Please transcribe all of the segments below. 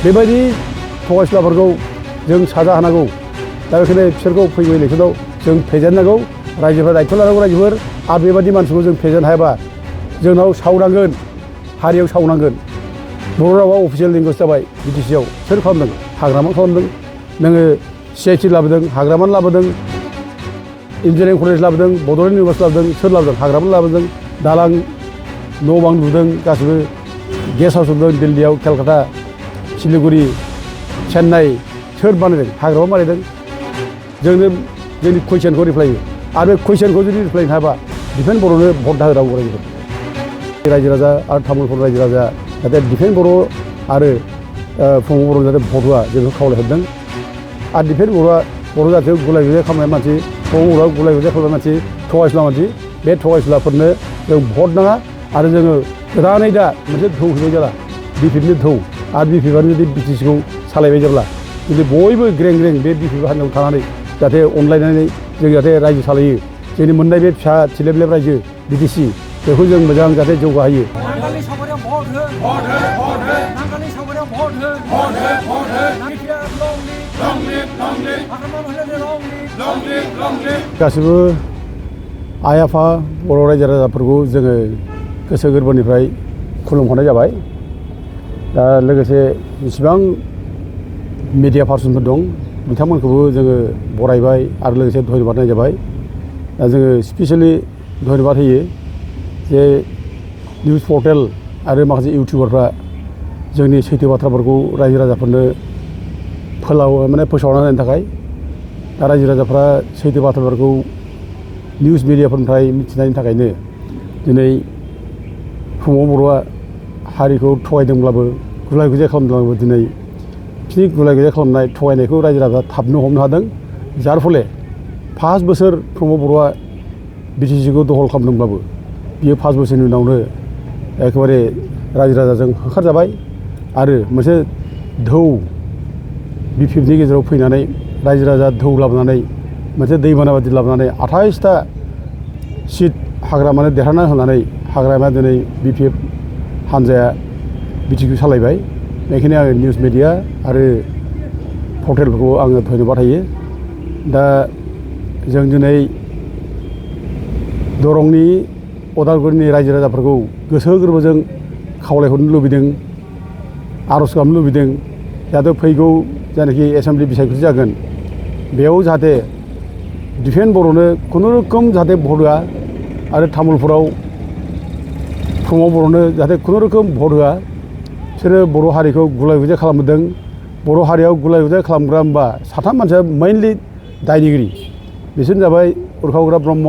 बेबायदि थगायसुलाफोरखौ जों साजा होनांगौ दा बेखायनो बिसोरखौ फैगौ इलेक्सनाव जों फेजेननांगौ रायजोफ्रा दायथ' लानांगौ रायजोफोर आरो बेबायदि मानसिखौ जों फेजेननो हायाबा जोंनाव सावनांगोन हारियाव सावनांगोन बर' रावा अफिसियेल लेंगुवेज जाबाय बिटिसिआव सोर खालामदों हाग्रामा खालामदों नोङो CIT लाबोदों हाग्रामानो लाबोदों इन्जिनियारिं कलेज लाबोदों बड'लेण्ड इउनिभार्सिटि लाबोदों सोर लाबोदों हाग्रामानो लाबोदों दालां न' बां लुदों गासिबो गेस्ट हाउस लुदों दिल्लीयाव केलकाता सिलिगुरि चेन्नाइ सोर बानायदों हाग्रामा बानायदों जोंनो जोंनि कुइसनखौ रिप्लाइ हो आरो बे कुइसनखौ जुदि रिप्लाइ हायाबा डिफेन्ड बर'नो भट दाहोनांगौ रायजो राजा आरो तामुलपुर रायजो राजा जाहाथे डिफेन्ड बर' आरो फुंआव बर' जाहाथे भट होआ जोंखौ खावलायहरदों आरो डिफेन्ड बर' जाथियाव गुलाय गुजाय खालामनाय मानसि फुंआव बर'आव गुलाय गुजाय खालामनाय मानसि थगायसुला मानसि बे थगायसुलाफोरनो जों भट नाङा आरो जोङो गोदानै दा मोनसे धौ होबाय जाला बिपिएफनि धौ आरो बिपिएफआनो जुदि बिटिसिखौ सालायबाय जेब्ला जुदि बयबो ग्रें ग्रें बे बिपिएफ हान्जायाव थानानै जाहाथे अनलायनानै जों जाहाथे रायजो सालायो जोंनि मोननाय बे फिसा थिलेबलेब रायजो बिटिसि बेखौ जों मोजां जाहाथे जौगाहोयो नांगालनि सावगारियाव भट हो भट हो भट हो नांगालनि सावगारियाव भट हो भट हो भट हो नांगिया लं लिभ हाग्रामा महिलानि लं लिभ गासिबो आइ आफा बर' रायजो राजाफोरखौ जोङो गोसो गोरबोनिफ्राय खुलुमहरनाय जाबाय दा लोगोसे जेसेबां मिडिया पार्सनफोर दं बिथांमोनखौबो जोङो बरायबाय आरो लोगोसे धन्यबाद होनाय जाबाय दा जोङो स्पेसियेलि धन्यबाद होयो जे निउस पर्टेल आरो माखासे इउटिउबारफ्रा जोंनि सैथो बाथ्राफोरखौ रायजो राजाफोरनो फोसावना होनायनि थाखाय दा रायजो राजाफ्रा सैथो बाथ्राफोरखौ निउस मिडियाफोरनिफ्राय मिथिनायनि थाखायनो दिनै फुंआव बर'आ हारिखौ थगायदोंब्लाबो गुलाय गुजाय खालामदोंब्लाबो दिनै बिसोरनि गुलाय गुजाय खालामनाय थगायनायखौ रायजो राजाफ्रा थाबनो हमनो हादों जार फले 5 बोसोर फुंआव बर'आ बिटिसिखौ दखल खालामदोंब्लाबो बियो 5 बोसोरनि उनावनो एखेबारे रायजो राजाजों होखारजाबाय आरो मोनसे धौ बिपिएफनि गेजेराव फैनानै रायजो राजा धौ लाबोनानै मोनसे दैबाना बादि लाबोनानै 28टा सिट हाग्रामानो देरहाना होनानै हाग्रामाया दिनै बिपिएफ हान्जाया बिटिसिखौ सालायबाय बेखायनो आङो निउस मिडिया आरो पर्टेलफोरखौ आङो धन्यबाद होयो दा जों दिनै दरंनि उदालगुरिनि रायजो राजाफोरखौ गोसो गोरबोजों खावलायहरनो लुबैदों आर'ज खालामनो लुबैदों जाहाथे फैगौ जायनाखि एसेमब्लि बिसायख'थि जागोन बेयाव जाहाथे डिफेन्ड बर'नो खुनुरुखुम जाहाथे भट होआ आरो तामुलपुराव फुंआव बर'नो जाहाथे खुनुरुखुम भट होआ बिसोरो बर' हारिखौ गुलाय गुजाय खालामदों बर' हारियाव गुलाय गुजाय खालामग्रा होनबा साथाम मानसिया मेइनलि दायनिगिरि बिसोरनो जाबाय उरखावग्रा ब्रह्म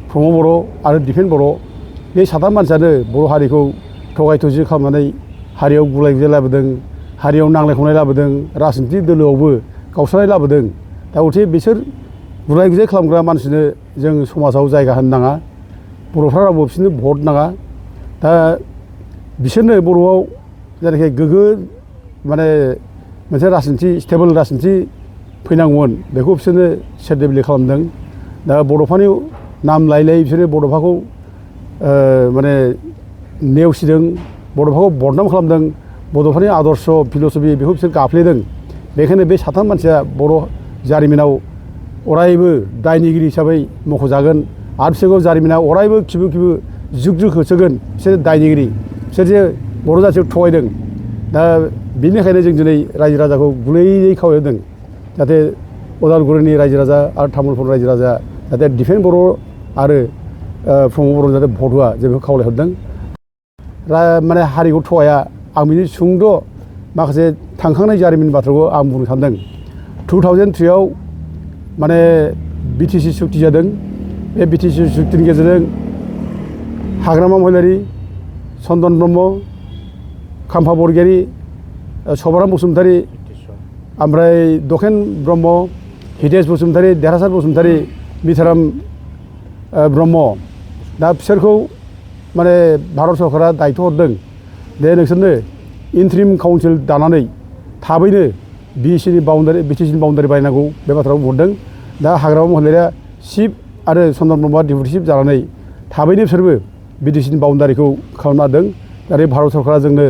फुंआव बर' आरो डिफेन्ड बर' बे साथाम मानसियानो बर' हारिखौ थगाय थसि खालामनानै हारियाव गुलाय गुजाय लाबोदों हारियाव नांलाय खमलाय लाबोदों राजनिथि दोलोआवबो गावस्रानाय लाबोदों दा गथे बिसोर गुलाय गुजाय खालामग्रा मानसिनो जों समाजाव जायगा होनो नाङा बर'फ्रा रावबो बिसोरनो भट नाङा दा बिसोरनो बर'आव जायनाखि गोग्गो माने मोनसे राजनिथि स्टेबल राजनिथि फैनांगौमोन बेखौ बिसोरनो सेदेबलि खालामदों दा बड'फानि नाम लायै बिसोरो बड'फाखौ माने नेवसिदों बड'फाखौ बदनाम खालामदों बड'फानि आदर्श फिल'सफि बेखौ बिसोर गाफ्लेदों बेखायनो बे साथाम मानसिया बर' जारिमिनाव अरायबो दायनिगिरि हिसाबै मख'जागोन आरो बिसोरखौ जारिमिनाव अरायबो खिबु खिबु जुग जुग होसोगोन बिसोर दायनिगिरि बिसोर जे बर' जाथिखौ थगायदों दा बेनिखायनो जों दिनै रायजो राजाखौ गुलैयै खावलायदों जाहाथे उदालगुरिनि रायजो राजा आरो तामुलपुर रायजो राजा जाहाथे डिफेन्ड बर' आरो फुंआव बर' जाहाथे भट होआ जों बेखौ खावलायहरदों माने हारिखौ थगाया आं बिनि सुंद' माखासे थांखांनाय जारिमिन बाथ्राखौ आं बुंनो सानदों 2003आव माने बिटिसि सुक्ति जादों बे बिटिसि सुक्तिनि गेजेरजों हाग्रामा महिलारि चन्दन ब्रह्म खाम्फा बरगयारि सभाराम बसुमतारी ओमफ्राय दखेन ब्रह्म हितेश बसुमतारी देरहासार बसुमतारी मिथाराम ब्रह्म दा बिसोरखौ माने भारत सरकारा दायथ' हरदों दे नोंसोरनो इन्ट्रिम काउन्सिल दानानै थाबैनो बिटिसिनि बाउन्डारि बानायनांगौ बे बाथ्राखौ बुंहरदों दा हाग्रामा महिलारिया चिफ आरो चन्दन ब्रह्मआ डिपुटि चिफ जानानै थाबैनो बिसोरबो बिटिसिनि बाउन्डारिखौ खालामना होदों दा भारत सरकारा जोंनो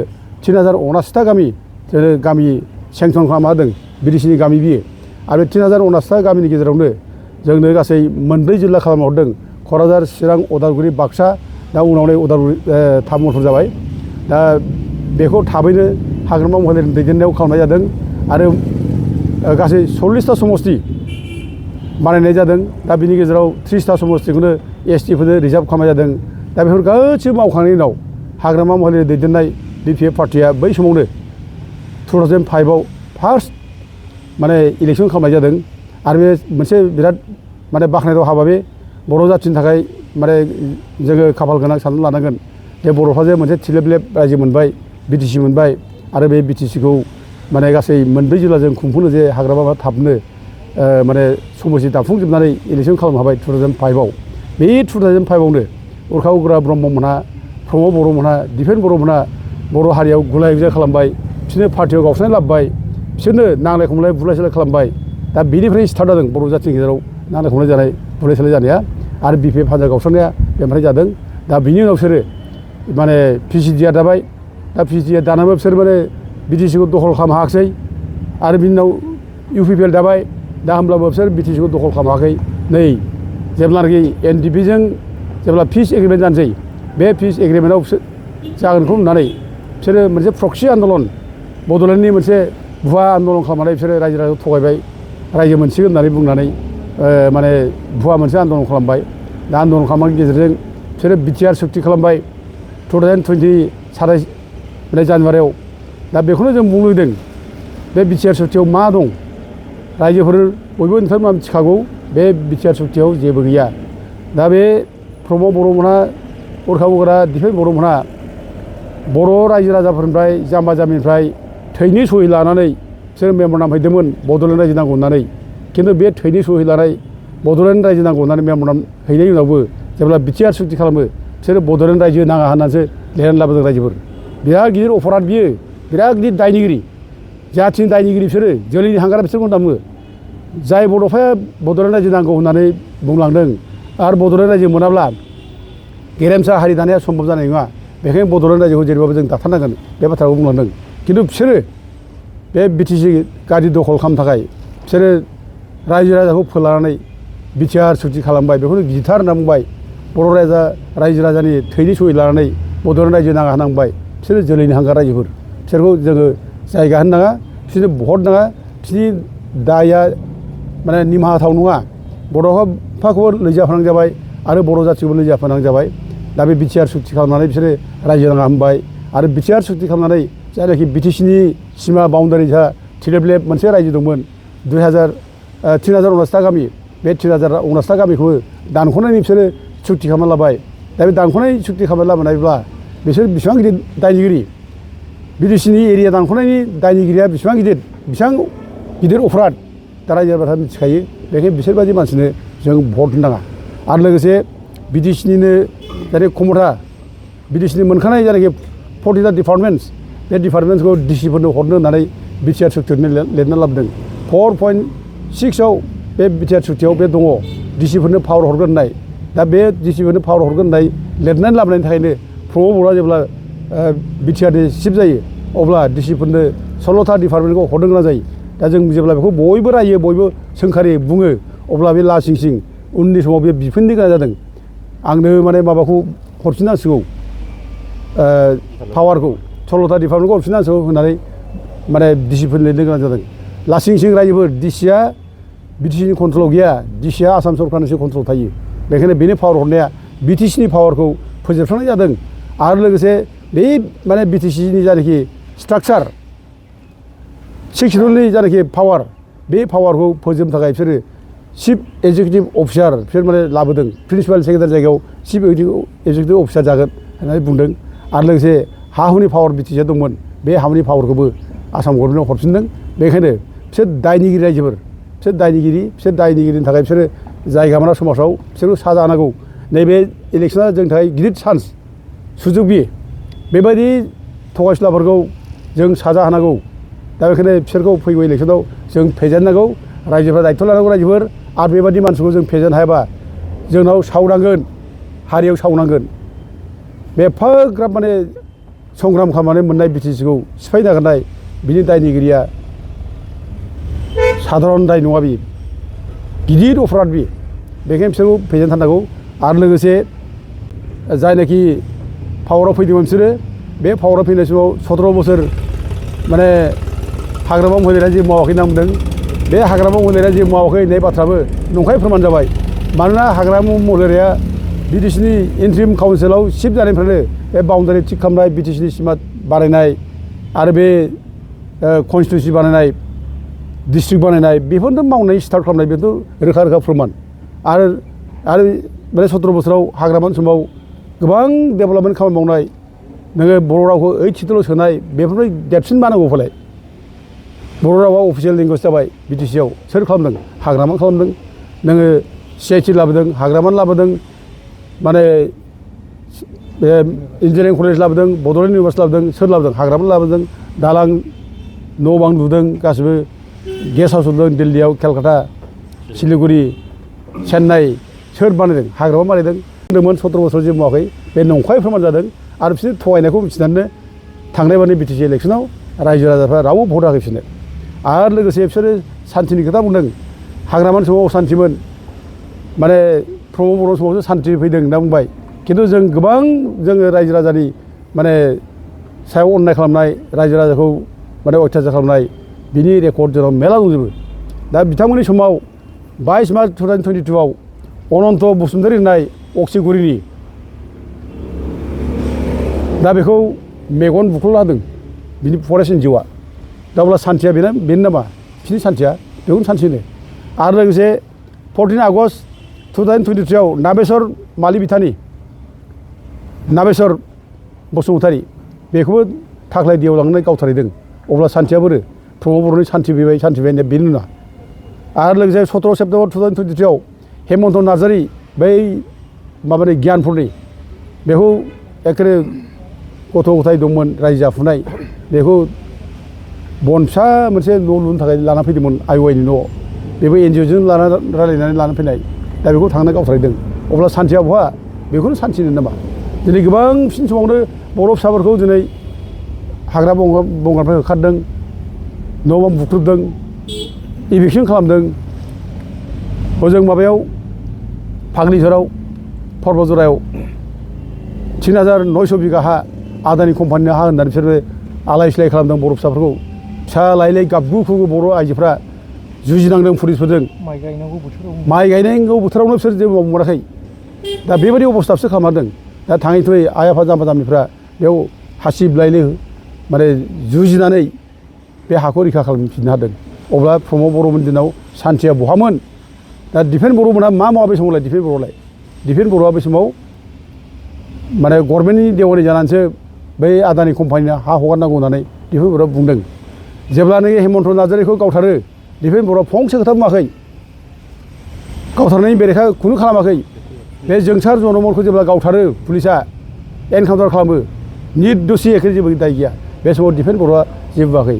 3079टा गामि जोंनो गामि सेंसन खालामना होदों बिटिसिनि गामि बियो आरो 3059टा गामिनि गेजेरावनो जोंनो गासै मोनब्रै जिल्ला खालामना हरदों क'क्राझार चिरां उदालगुरि बाक्सा दा उनावनो उदालगुरि 3 मथर जाबाय दा बेखौ थाबैनो हाग्रामा महिलारिनि दैदेननायाव खालामनाय जादों आरो गासै 40टा समस्ति बानायनाय जादों दा बिनि गेजेराव 30टा समस्तिखौनो एसटिफोरनो रिजार्भ खालामनाय जादों दा बेफोर गासैबो मावखांनायनि उनाव हाग्रामा महिलारि दैदेननाय बिपिएफ पार्टिया बै समावनो 2005आव फार्स्ट माने इलेक्सन खालामनाय जादों आरो बे मोनसे बिराद माने बाख्नायथाव हाबा बे बर' जाथिनि थाखाय माने जोङो खाफाल गोनां साननानै लानांगोन जे बर'फ्रा जे मोनसे थिलेबलेब रायजो मोनबाय बिटिसि मोनबाय आरो बे बिटिसिखौ माने गासै मोनब्रै जिल्लाजों खुंफुंनो जे हाग्रामा थाबनो माने समस्ति दाफुंजोबनानै इलेक्सन खालामनो हाबाय 2005आव बे 2005आवनो उरखा उग्रा ब्रह्ममोनहा प्रमद बर'मोनहा दिफेन बर'मोनहा बर' हारियाव गुलाय गुजाय खालामबाय बिसोरनो पार्टियाव गावस्रानाय लाबोबाय बिसोरनो नांलाय खमलाय बुलाय सोलाय खालामबाय दा बेनिफ्राय स्टार्ट जादों बर' जाथिनि गेजेराव नांलाय खमलाय जानाय बुलाय सोलाय जानाया आरो बिपिएफ हान्जा गावस्रानाया बेनिफ्राय जादों दा बिनि उनाव बिसोरो माने पिसिडिआ दाबाय दा पिसिडिआ दानाबो बिसोर माने बिटिसिखौ दखल खालामनो हायाखिसै आरो बिनि उनाव इउपिपिएल दाबाय दा होमब्लाबो बिसोर बिटिसिखौ दखल खालामनो हायाखै नै जेब्लानाखि एनडिपिजों जेब्ला पिस एग्रिमेन्ट जानोसै बे पिस एग्रिमेन्टआव बिसोर जागोनखौ नुनानै बिसोरो मोनसे प्रक्सि आन्दलन बड'लेण्डनि मोनसे भुवा आन्दलन खालामनानै बिसोरो रायजो राजाखौ थगायबाय रायजो मोनसिगोन होननानै बुंनानै माने भुवा मोनसे आन्दलन खालामबाय दा आन्दलन खालामनायनि गेजेरजों बिसोरो बिटिआर सुक्ति खालामबाय 2027 जानुवारियाव दा बेखौनो जों बुंनो लुबैदों बे बिटिआर सुक्तियाव मा दं रायजोफोर बयबो नोंथांमोना मिथिखागौ बे बिटिआर सुक्तियाव जेबो गैया दा बे प्रमद बर'मोनहा उरखा उग्रा दिफेन बर'मोनहा बर' रायजो राजाफोरनिफ्राय जाम्बा जाम्बिनिफ्राय थैनि सहि लानानै बिसोर मेम'रेन्डाम हैदोंमोन बड'लेण्ड रायजो नांगौ होननानै खिन्थु बे थैनि सहि लानाय बड'लेण्ड रायजो नांगौ होननानै मेम'रेन्डाम हैनायनि उनावबो जेब्ला बिटिआर सुक्ति खालामो बिसोरो बड'लेण्ड रायजो नाङा होननानैसो लिरनानै लाबोदों रायजोफोर बिराद गिदिर अपराध बियो बिराद गिदिर दायनिगिरि जाथिनि दायनिगिरि बिसोरो जोलैनि हांगारा बिसोरखौ दामो जाय बड'फाया बड'लेण्ड रायजो नांगौ होननानै बुंलांदों आरो बड'लेण्ड रायजो मोनाब्ला गेरेमसा हारि दानाया सम्भब जानाय नङा बेखायनो बड'लेण्ड रायजोखौ जेरैबाबो जों दाथारनांगोन बे बाथ्राखौ बुंलांदों खिन्थु बिसोरो बे बिटिसि गारि दखल खालामनो थाखाय बिसोरो रायजो राजाखौ फोलानानै बिटिआर सुक्ति खालामबाय बेखौनो गिथार होनना बुंबाय बर' रायजो राजानि थैनि सहि लानानै बड'लेण्ड रायजो नाङा होनांबाय बिसोरो जोलैनि हांगार रायजोफोर बिसोरखौ जोङो जायगा होनो नाङा बिसोरनो भट नाङा बिसोरनि दाया माने निमाहा होथाव नङा बड'फाखौबो लैजा फोनांजाबाय आरो बर' जाथिखौबो लैजा फोनांजाबाय दा बे बिटिआर सुक्ति खालामनानै बिसोरो रायजो नाङा होनबाय आरो बिटिआर सुक्ति खालामनानै जायनाखि बिटिसिनि सिमा बाउण्डारि जा थिलेबलेब मोनसे रायजो दंमोन 3059टा गामि बे 3059टा गामिखौबो दानख'नायनि बिसोरो सुक्ति खालामना लाबाय दा बे दानख'नाय सुक्ति खालामना लाबोनायब्ला बिसोर बेसेबां गिदिर दायनिगिरि बिटिसिनि एरिया दानख'नायनि दायनिगिरिया बेसेबां गिदिर अपराध दा रायजो राजाफ्रा मिथिखायो बेखायनो बिसोरबायदि मानसिनो जों भट होनो नाङा आरो लोगोसे बिटिसिनिनो जाहाथे खमथा बिटिसिनि मोनखानाय जायनाखि 40टा डिपार्टमेन्टस बे डिपार्टमेन्टसखौ डिसिफोरनो हरनो होननानै बिटिआर सुक्तियाव लिरना लाबोदों 4.6आव बे बिटिआर सुक्तियाव बे दङ डिसिफोरनो पावार हरगोन होननाय दा बे डिसिफोरनो पावार हरगोन होननाय लिरनानै लाबोनायनि थाखायनो प्रमद बर'आ जेब्ला बिटिआरनि चिफ जायो अब्ला डिसिफोरनो 16टा डिपार्टमेन्टखौ हरनो गोनां जायो दा जों जेब्ला बेखौ बयबो रायो बयबो सोंखारि बुङो अब्ला बे लासिं सिं उननि समाव बे बिफिननो गोनां जादों आंनो माने माबाखौ हरफिननांसिगौ पावारखौ 16टा डिपार्टमेन्टखौ हरफिननांसिगौ होननानै माने डिसिफोरनो लिरनो गोनां जादों लासिं सिं रायजोफोर डिसिआ बिटिसिनि कन्ट्रलाव गैया डिसिआ आसाम सरकारनिसो कन्ट्रल थायो बेखायनो बेनि पावार हरनाया बिटिसिनि पावारखौ फोजोबस्रांनाय जादों आरो लोगोसे बे माने बिटिसिनि जायनाखि स्ट्राक्चार 6 शिड्युलनि जायनाखि पावार बे पावारखौ फोजोबनो थाखाय बिसोरो चिफ एक्जिकिउटिभ अफिसार बिसोर माने लाबोदों प्रिन्सिपाल सेक्रेटारि जायगायाव चिफ एक्जिकिउटिभ अफिसार जागोन होननानै बुंदों आरो लोगोसे हा हुनि पावार बिटिसिआ दंमोन बे हा हुनि पावारखौबो आसाम गभर्नमेन्टआव हरफिनदों बेखायनो बिसोर दायनिगिरि रायजोफोर बिसोर दायनिगिरिनि थाखाय बिसोरो जायगा मोना समाजाव बिसोरखौ साजा होनांगौ नैबे इलेक्सना जोंनि थाखाय गिदिर चान्स सुजुग बियो बेबायदि थगायसुलाफोरखौ जों साजा होनांगौ दा बेखायनो बिसोरखौ फैगौ इलेक्सनाव जों फेजेननांगौ रायजोफ्रा दायथ' लानांगौ रायजोफोर आरो बेबायदि मानसिखौ जों फेजेननो हायाबा जोंनाव सावनांगोन हारियाव सावनांगोन बे एफाग्राब माने संग्राम खालामनानै मोननाय बिटिसिखौ सिफायनो नागिरनाय बिनि दायनिगिरिया साधारन दाय नङा बि गिदिर अपराध बि बेखायनो बिसोरखौ फेजेनथारनांगौ आरो लोगोसे जायनाखि पावाराव फैदोंमोन बिसोरो बे पावाराव फैनाय समाव 17 बोसोर माने हाग्रामा महिलाया जे मावाखै होनना बुंदों बे हाग्रामा महिलाया जे मावाखै होननाय बाथ्राबो नंखाय फोरमान जाबाय मानोना हाग्रामा महिलाया बिटिसिनि इन्ट्रिम काउन्सिलाव सिफ जानायनिफ्रायनो बे बाउन्डारि थिग खालामनाय बिटिसिनि सिमा बानायनाय आरो बे कनस्टिटिउन्सि बानायनाय डिस्ट्रिक्ट बानायनाय बेफोरनो मावनाय स्टार्ट खालामनाय बेथ' रोखा रोखा फोरमान आरो माने 17 बोसोराव हाग्रामानि समाव गोबां डेभेलपमेन्ट खामानि मावनाय नोङो बर' रावखौ 8 सिटल' सोनाय बेफोरनिफ्राय देरसिन मा नांगौ फालाय बर' रावा अफिसियेल लेंगुवेज जाबाय बिटिसिआव सोर खालामदों हाग्रामा खालामदों नोङो CIT लाबोदों हाग्रामानो लाबोदों माने बे इन्जिनियारिं कलेज लाबोदों बड'लेण्ड इउनिभार्सिटि लाबोदों सोर लाबोदों हाग्रामानो लाबोदों दालां न' बां लुदों गासिबो गेस्ट हाउस लुदों दिल्लीयाव केलकाता सिलिगुरि चेन्नाइ सोर बानायदों हाग्रामा बानायदों होनदोंमोन 17 बोसोर जेबो मावाखै बे नंखाय फोरमान जादों आरो बिसोर थगायनायखौ मिथिनानैनो थांनाय बारनि बिटिसि इलेक्सनाव रायजो राजाफ्रा रावबो भट होआखै बिसोरनो आरो लोगोसे बिसोरो सान्तिनि खोथा बुंदों हाग्रामानि समाव असान्तिमोन माने प्रमद बर' समावसो सान्ति फैदों होनना बुंबाय खिन्थु जों गोबां जोङो रायजो राजानि माने सायाव अननाय खालामनाय रायजो राजाखौ माने अयथासार खालामनाय बिनि रेकर्ड जोंनाव मेला दंजोबो दा बिथांमोननि समाव 22 मार्च 2022आव अनन्त बसुमतारी होननाय अक्सिगुरिनि दा बेखौ मेगन बुख्ल'ना होदों बिनि फरेस्ट एनजिअ'आ दा अब्ला सान्थिया बेनो नामा बिसिनि सान्थिया बेखौनो सान्थि होनो आरो लोगोसे 14 आगस्ट 2023आव नागेश्वर मालि बिथानि नागेश्वर बसुमतारी बेखौबो थाख्लाय दैयाव लांनानै गावथारहैदों अब्ला सान्थिया बोरो प्रमद बर'नि सान्थि फैबाय होननाया बेनो नङा आरो लोगोसे 17 सेप्तेम्बर 2023आव हेमन्त नार्जारी बै माबानि गियानपुरनि बेखौ एखेबारे गथ' गथाय दंमोन रायजो जाफुनाय बेखौ बन फिसा मोनसे न' लुनो थाखाय लाना फैदोंमोन आइवाइनि न' बेबो एनजिअ'जों रायलायनानै लाना फैनाय दा बेखौ थांना गावथारहैदों अब्ला सान्थिया बहा बेखौनो सान्थि होनो नामा दिनै गोबां फिन समावनो बर' फिसाफोरखौ दिनै हाग्रा बंग्रानिफ्राय होखारदों न' बां बुख्रुबदों इभिकसन खालामदों हजों माबायाव फाग्लिझराव पर्बतजरायाव 3900 बिगा हा आदानि कम्पानिनि हा होननानै बिसोरो आलाय सिलाय खालामदों बर' फिसाफोरखौ फिसा लायलाय गाबगु खुगु बर' आइजोफ्रा जुजिनांदों पुलिसफोरजों माइ गायनांगौ बोथोरावनो बिसोर जेबो मावनो मोनाखै दा बेबायदि अबस्था बिसोर खालामदों दा थाङै थुङै आइ आफा जाम्बा जाम्बिफ्रा बेयाव हासिब लायनो माने जुजिनानै बे हाखौ रैखा खालामफिननो हादों अब्ला प्रमद बर'मोननि दिनाव सान्थिया बहामोन दा दिफेन बर'मोनहा मा मावा बे समावलाय दिफेन बर'आ बे समाव माने गभर्नमेन्टनि देवानि जानानैसो बै आदानि कम्पानिनो हा हगारनांगौ होननानै दिफेन बर'आ बुंदों जेब्लानोखि हेमन्त नार्जारीखौ गावथारो दिफेन बर'आ फंसे खोथा बुङाखै गावथारनायनि बेरेखा खुनु खालामाखै बे जोंसार जनमलखौ जेब्ला गावथारो पुलिसा एनकाउन्टार खालामो निर्दोषि एखे जेबो दाय गैया बे समाव दिफेन बर'आ जेबो बुङाखै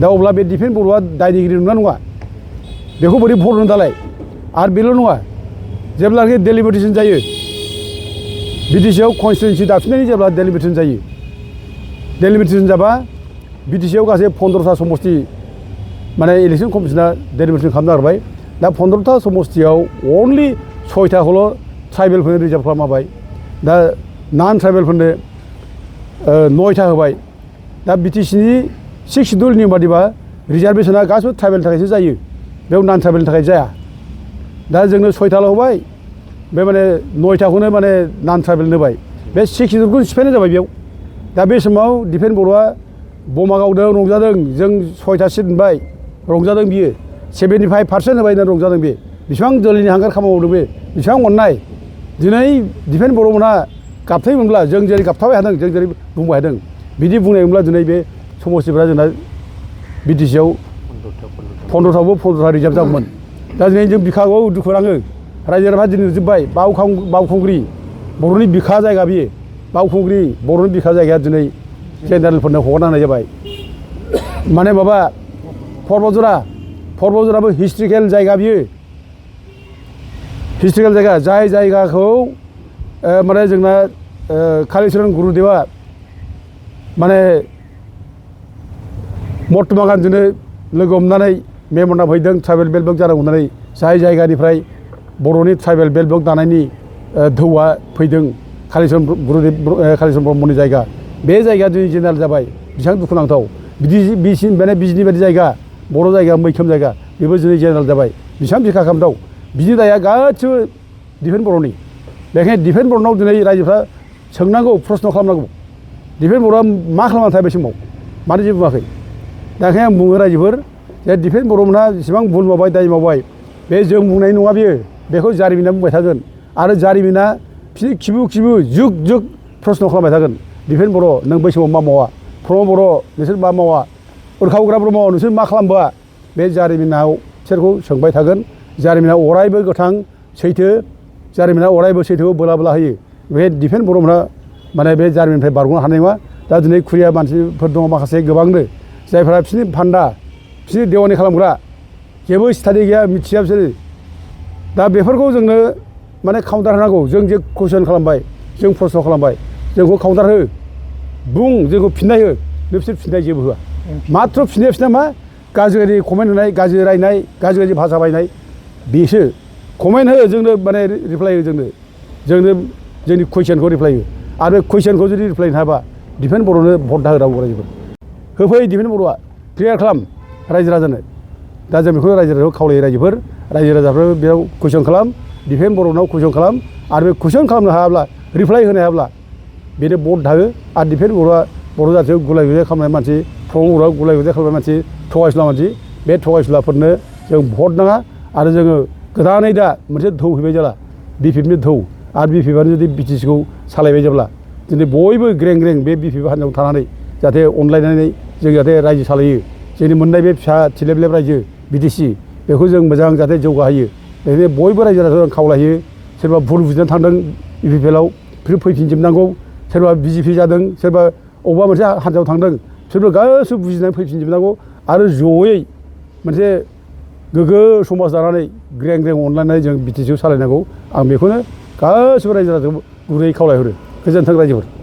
दा अब्ला बे दिफेन बर'आ दायनिगिरि नङा बेखौ बोरै भट होनो दालाय आरो बेल' नङा जेब्लानोखि डेलिमिटेसन जायो बिटिसिआव कनस्टिटिउन्सि दाफिननायनि जेब्ला डेलिमिटेसन जाबा बिटिसिआव गासै 15था समस्ति माने इलेक्सन कमिसना डेलिमिटेसन खालामनो नागिरबाय दा 15था समस्तियाव अनलि 6थाखौल' ट्राइबेलफोरनो रिजार्भ खालामना होबाय दा नन ट्राइबेलफोरनो 9था होबाय दा बिटिसिनि 6 सिडुल नियम बादिबा रिजार्भेसना गासिबो ट्राइबेलनि थाखायसो जायो बेयाव नन ट्राइबेलनि थाखाय जाया दा जोंनो 6थाल' होबाय बे माने 9थाखौनो माने नन ट्राइबेलनो होबाय बे 6 सिडुलखौ सिफायनाय जाबाय बेयाव दा बे समाव दिफेन बर'आ बमा गावदों रंजादों जों 6था सिट मोनबाय रंजादों बियो 75% होबाय होननानै रंजादों बे बेसेबां जोलैनि हांगार खामानि मावदों बे बेसेबां अननाय दिनै दिफेन बर'मोनहा गाबथाय मोनब्ला जों जेरै गाबथाबाय थादों जों जेरै बुंबाय थादों बिदि बुंनाय मोनब्ला दिनै बे समस्तिफोरा जोंना बिटिसिआव 15थावबो 15था रिजार्भ जागौमोन दा दिनै जों बिखायाव दुखु नाङो रायजो राजाफ्रा दिनै नुजोब्बाय बावखुंग्रि बर'नि बिखा जायगा बियो बावखुंग्रि बर'नि बिखा जायगाया दिनै जेनेरेलफोरनो हगारना होनाय जाबाय माने माबा पर्बतजराबो हिस्ट्रिकेल जायगा बियो हिस्ट्रिकेल जायगा जाय जायगाखौ माने जोंना कालिचरन गुरुदेवा माने महात्मा गान्धीनो लोगो हमनानै मेम'न्टआव फैदों ट्राइबेल बेल्ट बेल्ट जानांगौ होननानै जाय जायगानिफ्राय बर'नि ट्राइबेल बेल्ट बेल्ट दानायनि धौआ फैदों कालिचरन गुरुदेब कालिचरन ब्रह्मनि जायगा बे जायगाया दिनै जेनेरेल जाबाय बेसेबां दुखुनांथाव बिजिनि बायदि जायगा बर' जायगा मैखोम जायगा बेबो दिनै जेनेरेल जाबाय बेसेबां बिखा खालामथाव बिनि दाया गासिबो डिफेन्स बर'नि बेखायनो डिफेन्स बर'नाव दिनै रायजोफ्रा सोंनांगौ प्रश्न खालामनांगौ डिफेन्स बर'आ मा खालामनानै थाबाय बे समाव मानो जेबो बुङाखै दा ओंखायनो आं बुङो रायजोफोर जे डिफेन्स बर'मोनहा जेसेबां भुल मावबाय दाय मावबाय बे जों बुंनाय नङा बियो बेखौ जारिमिना बुंबाय थागोन आरो जारिमिना खिबु जुग जुग प्रश्न खालामबाय थागोन डिफेन्स बर' नों बै समाव मा मावा प्रमद बर' नोंसोर मा मावा उरखावग्रा ब्रह्म नोंसोर मा खालामबोआ बे जारिमिनाव बिसोरखौ सोंबाय थागोन जारिमिना अरायबो गोथां सैथो जारिमिना अरायबो सैथोखौ बोला बोला होयो बे डिफेन्स बर'मोनहा माने बे जारिमिननिफ्राय बारग'नो हानाय नङा दा दिनै खुरिया मानसिफोर दङ माखासे गोबांनो जायफ्रा बिसोरनि फान्दा बिसोरनि देवानि खालामग्रा जेबो स्टाडि गैया मिथिया बिसोरो दा बेफोरखौ जोंनो माने काउन्टार होनांगौ जों जे कुइसन खालामबाय जों प्रश्न खालामबाय जोंखौ काउन्टार हो बुं जोंखौ फिननाय हो बिसोर फिननाय जेबो होआ माथ्र फिननाया मा गाज्रि कमेन्ट होनाय गाज्रि रायनाय गाज्रि भाषा बायनाय बेसो कमेन्ट हो जोंनो माने रिप्लाइ हो जोंनो जोंनि कुइसनखौ रिप्लाइ हो आरो कुइसनखौ जुदि रिप्लाइ हाबा डिफेन्स बर'नो भट दाहोग्राबो रायजोफोर होफै डिफेन्स बर'आ क्लियार खालाम रायजो राजानो दा जों बेखौनो रायजो राजाखौ खावलायो रायजो राजाफ्रा बेयाव कुइसन खालाम डिफेन्स बर'नाव कुइसन खालाम आरो बे कुइसन खालामनो हायाब्ला रिप्लाइ होनो हायाब्ला बेनो भट दाहो आरो डिफेन्स बर'आ बर' जाथियाव गुलाय गुजाय खालामनाय मानसि प्रमद बर'आ गुलाय गुजाय खालामनाय मानसि थगायसुला मानसि बे थगायसुलाफोरनो जों भट नाङा आरो जोङो गोदानै दा मोनसे धौ हैबाय जेला बिपिएफनि धौ आरो बिपिएफआनो जुदि बिटिसिखौ सालायबाय जेब्ला दिनै बयबो ग्रें ग्रें बे बिपिएफ हान्जायाव थानानै जाहाथे अनलायनानै जों जाहाथे रायजो सालायो जोंनि मोननाय बे फिसा थिलेबलेब रायजो बिटिसि बेखौ जों मोजां जाहाथे जौगाहोयो बेखायनो बयबो रायजो राजाखौ खावलायो सोरबा भुल बुजिनानै थांदों इउपिपिएलआव फैफिनजोबनांगौ सोरबा बिजेपि जादों सोरबा अबेबा मोनसे हान्जायाव थांदों सोरबा गासिबो बुजिनानै फैफिनजोबनांगौ आरो जयै मोनसे गोग्गो समाज दानानै ग्रें ग्रें अनलायनानै जों बिटिसिखौ सालायनांगौ आं बेखौनो गासिबो रायजो राजाखौ गुरैयै खावलायहरो गोजोन्थों रायजोफोर